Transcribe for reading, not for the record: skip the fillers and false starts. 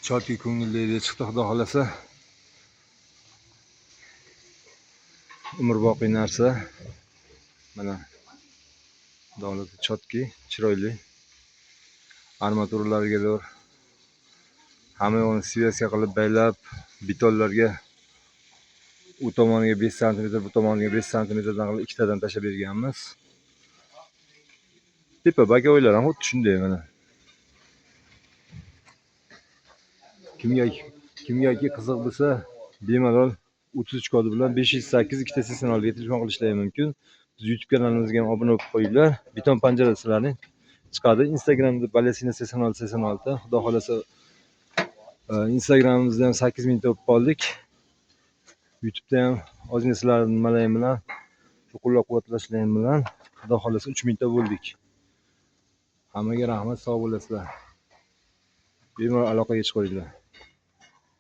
Chotki ko'ngildagidek chiqdi, xudo xohlasa. Umrboqiy narsa. Mana xudo xohlasa chotki, chiroyli. Armaturalariga zo'r. Hamma yo'g'ini svязка qilib baylab, betonlarga u tomoniga 5 sm, bu tomoniga 5 santimetrdan qilib ikkitadan tashlab berganmiz. Tepa bakoylar ham xuddi shunday mana. Kimgaki qiziq bo'lsa, bemalol 33 kodi bilan 508 ikkita 86 ga telefon qilishlari mumkin. Biz YouTube kanalimizga ham obuna bo'lib qo'yinglar. Beton panjara sizlarning chiqadi. Instagramda Balasina 86 86. Xudo xolasa Instagramimizda ham 8000 ta bo'lib qoldik. YouTube'da ham ozgina sizlar nimalaring bilan, shu qo'llab-quvvatlashlaring bilan xudo xolasa 3000 ta bo'ldik. Hammaga rahmat, sog' bo'lasizlar. Bemalol aloqaga chiqinglar.